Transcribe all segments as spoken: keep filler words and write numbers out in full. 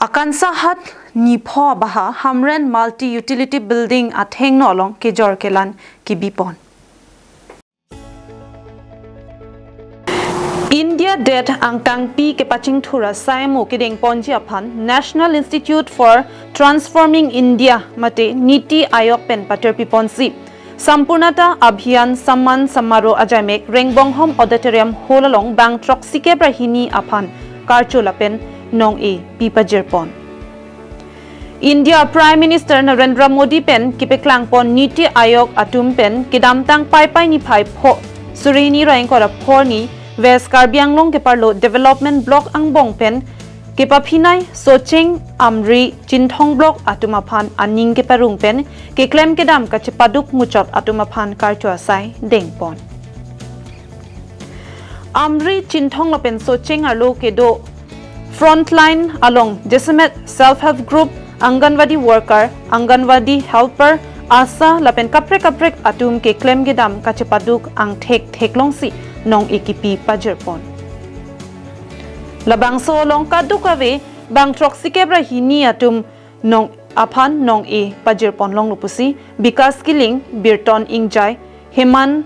Akanshahat nipho abaha Hamren Multi Utility Building athengno along kejor kelan kebipon. India det angkangpi kepachingthur asai mo kedengponji aphan National Institute for Transforming India mate NITI Aayog pen paterpiponsi Sampoornata Abhiyan Samman Samaroh ajaimek Rengbonghom Auditorium Hall along bang throksi kep ra hini aphan karcho lapen nong-e pipajirpon. India Prime Minister Narendra Modi pen kepaklangpon NITI Aayog atum pen kedamtang Paipai niphai pho suri hini ra ingkoi ra pho arni West Karbi Anglong keparlo development block angbong pen kepaphinai Socheng, Amri, Chinthong block atum aphan aning keparong pen keklem kedam kachepaduk muchot atum aphan karcho asai dengpon. Amri, Chinthong lapen Socheng arlo kedo frontline along jasemet self help group, Anganwadi worker, Anganwadi helper, ASHA lapen kaprek kaprek atum keklem kedam kachepaduk angthek theklongsi nong-e kipi pajirpon. Labangso along kadokave bang throksi kep ra hini atum nong aphan nong-e pajirpon longlo pusi Bikas Killing, Birton Ingjai, Heman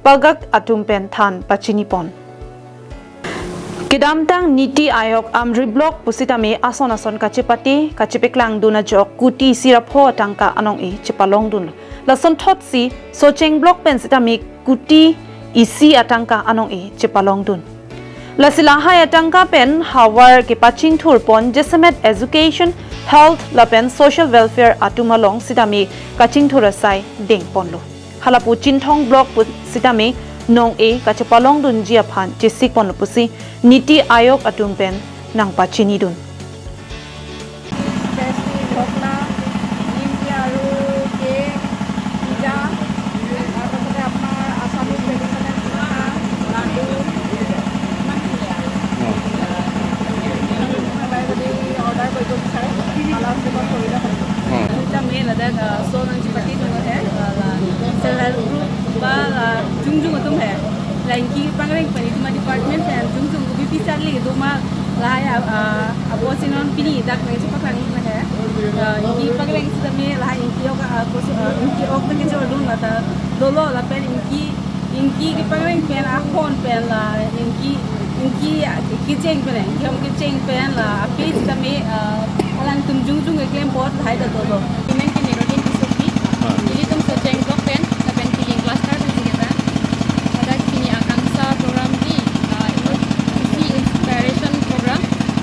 Pagak atum pen than pachinipon. Kedamtang NITI Aayog Amri block pusitame ason ason kachepate kachepaklangdun ajok kuti isi ra pho atangka anong-e chepalongdunlo. Lasonthotsi Socheng block pen sitame kuti isi atangka anong-e chepalongdun. Lasi lahai atangka pen havar kepachingthurpon jasemet education, health lapen social welfare atum along sitame kachingthur asai dengponlo. Halapu Chinthong block pusitame nong-e kachepalongdunji aphan chesikponlo pusi NITI Aayog atum pen nangpachinidun. Especially dhokla, nimti আৰু cake, pizza, তাৰপাছতে আপোনাৰ Assamese traditional পিঠা, লাডু, ইমানখিনিয়ে আৰু। অ। কোনোবাই যদি অৰ্ডাৰ কৰিব বিচাৰে, কালাৰ ষ্টেপত কৰি দিব পাৰিব। অ। দুটা মেইন এটা, আ, চ' নাংজি পাতি যোনটো হে, আ, লা, চেল্ফ হেল্প গ্ৰুপ বা, আ, যোন যোন একদম হে। Lengki pangreng pen itum department pen jung jung kubi pisar le do ma lahai, ah, ah, abo sinon pini dak nangchepaklang lahe. Ah, ingki pangreng sitame lahai ingki ok, ah, kos-, ah, ingki ok ta kejordun lata dolo lapen ingki, ingki kepangreng pen ahon pen la ingki, ingki, ah, kecheng pen, ingki hom kecheng pen la ape sitame, ah, alangtum jung jung keklem apot lahai ta dolo. Imen ke Nerolin Tisopi. Ah. Ilitum Socheng block pen, lapen Killing cluster pen si kita. Pada kini Akansha program di, ah, isi inspiration program.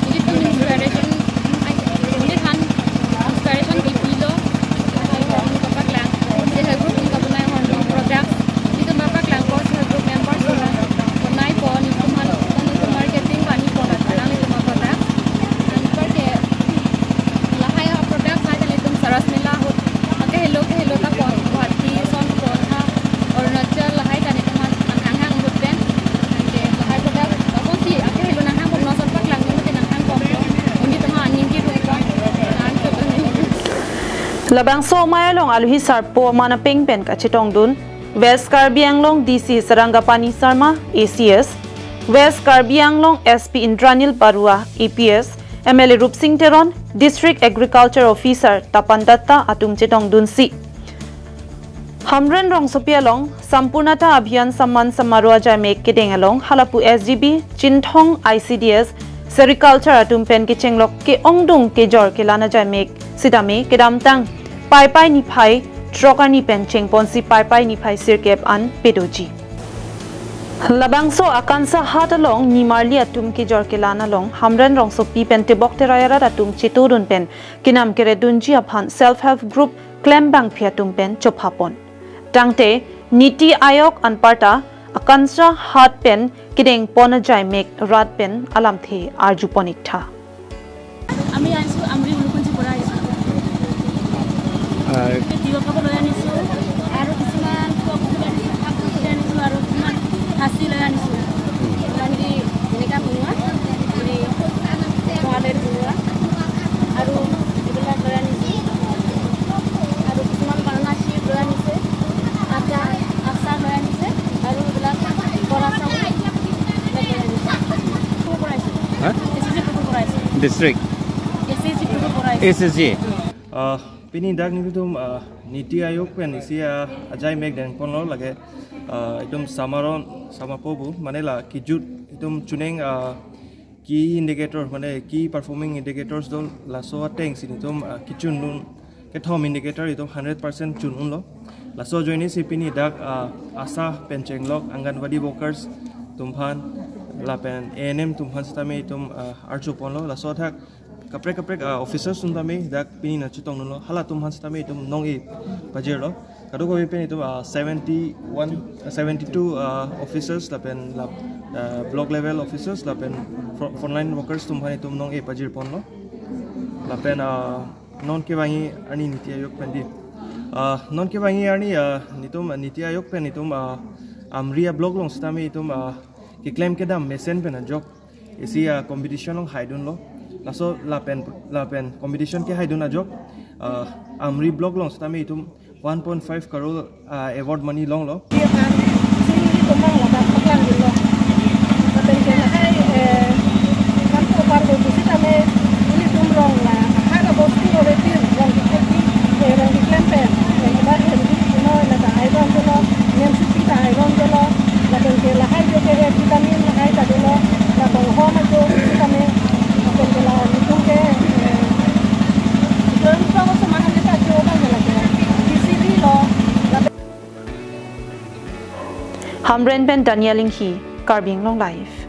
Ilitum inspiration, ai, ilitum inspiration di pilo. Ilitum kapaklang. Self help group ilitum kabonai ahormu product. Ilitum kapaklang ko self help group members ilitum bonai pon, ilitum han, ilitum marketing bani pon, ilitum product. Anparke lahai a product lahai ilitum Saras Mela ahut. Akehelo, akehelo ta pon, Guwahati, son pon ha, Arunachal, lahai ta nelitum an, an, anghang ahut pen. Anke lahai ta ta, apotsi akehelo nanghang pon, non son paklang, non te nanghang pon. Undi tama aning kirun pon, an ke pon. Labangso amei along aluhi sarpo aman apeng pen kachetongdun West Karbi Anglong D C Sarangapani Sharma, A C S, West Karbi Anglong S P Indranil Barua, A P S, M L A Rupsing Teron, District Agriculture Officer Tapan Datta atum chetongdunsi Hamren rongsopi along Sampoornata Abhiyan Samman Samaroh ajaimek kedeng along halapu S G B, Chinthong I C D S, Sericulture atum pen kechenglok ke-ongdung kejor kelan ajaimek sitame kedamtang Paipai niphai throk arni pen chengponsi Paipai niphai sirkep an pedoji. Labangso Akanshahat along nimarli atum kejor kelan along Hamren rongsopi pen tebok terai arat atum chetodun pen kenam keredunji aphan self help group klembangpi atum pen chophapon. Tangte NITI Aayog anparta Akanshahat pen kedengpon ajaimek rat pen alamthe arjupon iktha. আমি আহিছোঁ আমৰি উলুকুঞ্চিৰ পৰা আহিছোঁ। আহ, এই তিয়ঁহ খাব লৈ আনিছোঁ আৰু কিছুমান খোৱা বস্তু লৈ আনিছোঁ, শাক পাচলি লৈ আনিছোঁ আৰু কিছুমান খাচী লৈ আনিছোঁ। আমি এনেকা বনোৱা, এই বঙালীৰ বনোৱা আৰু এইবিলাক লৈ আনিছোঁ আৰু কিছুমান বানানা চিপ লৈ আনিছে, আটা, আচাৰ লৈ আনিছে আৰু এইবিলাক বৰা চাউল এইবিলাক লৈ আনিছে। ক'ৰ পৰা আহিছে? হা? এছ চি চি ক'ৰ পৰা আহিছে? ডিষ্ট্ৰিক্ট? এছ S S G. Uh, pini dak nelitum uh, Niti Aayog pen isi uh, ajai mek dengponlo lake uh, itum samaron samapo pu mane la kijut itum chuneng uh, key indicator mane key performing indicators do laso ateng si nelitum uh, kechun un kethom indicator itum hundred percent chun unlo. Laso ajoine si pini dak uh, ASHA pen chenglok Anganwadi workers atum aphan lapen A N M atum aphan sitame itum uh, arjuponlo. Laso athak kaprek kaprek uh, officers atum tame dak pini nangchetong dunlo. Halatum aphan sitame itum nong-e pajirlo. Kadokave pen itum uh, seventy-one, uh, seventy-two uh, officers lapen lap, uh, block level officers lapen fro- frontline workers atum aphan itum nong-e pajirponlo. Lapen uh, non kevangji arni Niti Aayog pen di. Uh, non kevangji arni uh, nelitum uh, Niti Aayog pen itum uh, Amri a-block along sitame itum uh, keklem kedam mesen pen ajok isi uh, competition along haidunlo. Laso lapen lapen competition kehaidun ajok uh, Amri block along sitame itum one point five crore uh, award money longlo. Dia kan sini itu mang ladak paklang dulu. Tapi saya hai eh kan ko par ko sitame ilitum rong la hara bostu ore tir rong di kheti eh rong di klempen eh kita hem di kuno na ta hai rong dulu nem supi ta hai rong dulu lapen ke lahai jo ke eh vitamin lahai ta dulu lapen ho ma jo vitamin lapen ke la itum ke eh rong sa ko semangat kita jo bang la ke di sini lo lapen Hamren pen Daniel Inghi, Karbi Anglong Live.